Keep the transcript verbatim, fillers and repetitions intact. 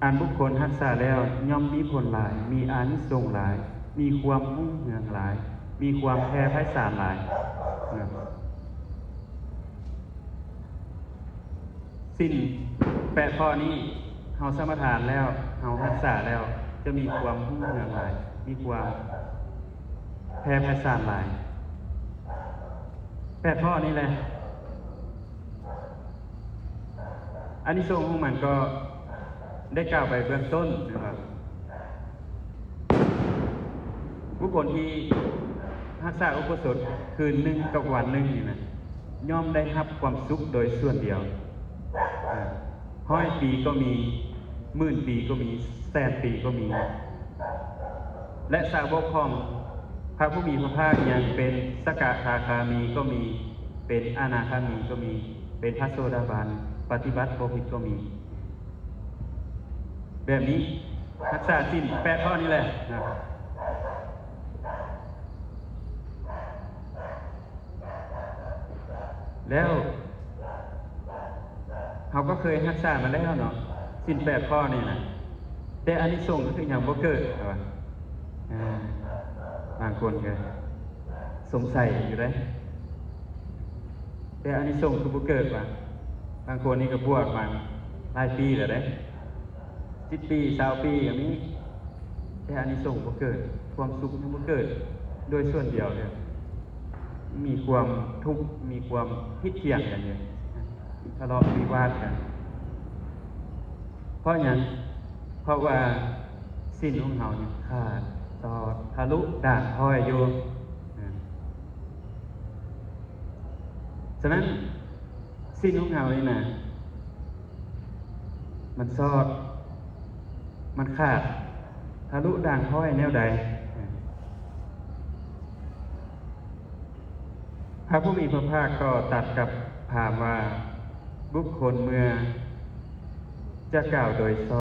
อันบุคคลรักษาแล้วย่อมมีผลหลาย มีอานิสงส์หลาย มีความรุ่งเรืองหลาย มีความแผ่ไพศาลหลายนะ ศีลแปดข้อนี้ เฮาสมาทานแล้ว เฮารักษาแล้ว จะมีความรุ่งเรืองหลาย มีความแผ่ไพศาลหลาย แปดข้อนี้แหละ อานิสงส์ของมันก็ได้กล่าวไปเบื้องต้นนะครับ บุคคลที่รักษาอุโบสถคืนหนึ่งกับวันหนึ่งนี่นะ ย่อมได้รับความสุขโดยส่วนเดียว อ่า ร้อยปีก็มี หมื่นปีก็มี แสนปีก็มี และสาวกของพระผู้มีพระภาคยังเป็นสกทาคามีก็มี เป็นอนาคามีก็มี เป็นพระโสดาบัน ปฏิบัติบ่ผิดก็มี แบบนี้รักษาศีลแปดข้อนี้แหละนะ แล้ว เฮาก็เคยรักษามาแล้วเนาะ ศีลแปดข้อนี่นะ แต่อานิสงส์ก็คือยังบ่เกิดว่า อ่า บางคนก็สงสัยอยู่เด้ แต่อานิสงส์คือบ่เกิดว่า บางคนนี่ก็บวชมาหลายปีแล้วเด้ สิบปี ซาวปีก็มี แต่อานิสงส์บ่เกิด ความสุขยังบ่เกิด โดยส่วนเดียวเนี่ย มีความทุกข์ มีความผิดเถียงกันอยู่ ทะเลาะวิวาทกัน เพราะหยัง เพราะว่าศีลของเฮายังขาด สอด ทะลุ ด่างพร้อยอยู่ อ่า ฉะนั้นศีลของเฮานี่นะ มันสอด มันขาด ทะลุด่างพร้อยแนวใด พระผู้มีพระภาคก็ตรัสกับพราหมณ์ว่า บุคคลเมื่อจะกล่าวโดยช